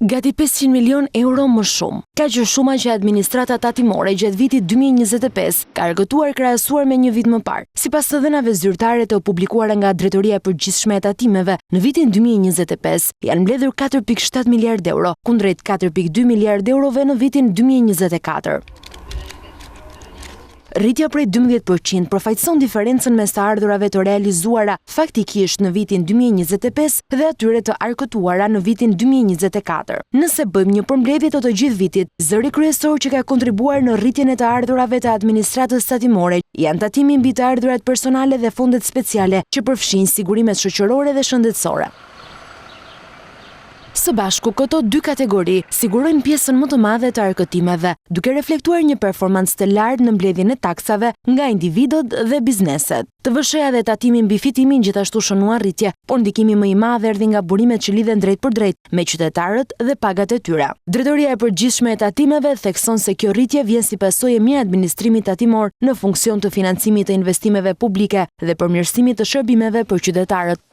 Gati 500 milionë euro më shumë. Kaq është shuma që administrata tatimore gjatë vitit 2025 ka arkëtuar krahasuar me një vit më parë. Sipas të dhënave zyrtare të publikuara nga Drejtoria e Përgjithshme e Tatimeve, në vitin 2025 janë mbledhur 4.7 miliardë euro, kundrejt 4.2 miliardë eurove në vitin 2024. Rritja prej 12 për qind përfaqëson diferencën mes të ardhurave të realizuara faktikisht në vitin 2025 dhe atyre të arkëtuara në vitin 2024. Nëse bëjmë një përmbledhje të të gjithë vitit, zëri kryesor që ka kontribuar në rritjen e të ardhurave të administratës tatimore janë tatimi mbi të ardhurat personale dhe fondet speciale që përfshijnë sigurimet shoqërore dhe shëndetësore. Së bashku, këto dy kategori sigurojnë pjesën më të madhe të arkëtimeve, duke reflektuar një performancë të lartë në mbledhjen e taksave nga individët dhe bizneset. TVSH-ja dhe tatimi mbi fitimin gjithashtu shënuan rritje, por ndikimi më i madh erdhi nga burimet që lidhen drejtpërdrejt me qytetarët dhe pagat e tyre. Drejtoria e Përgjithshme e Tatimeve thekson se kjo rritje vjen si pasojë e mirë administrimit tatimor në funksion të financimit të investimeve publike dhe përmirësimit të shërbimeve për qytetarët.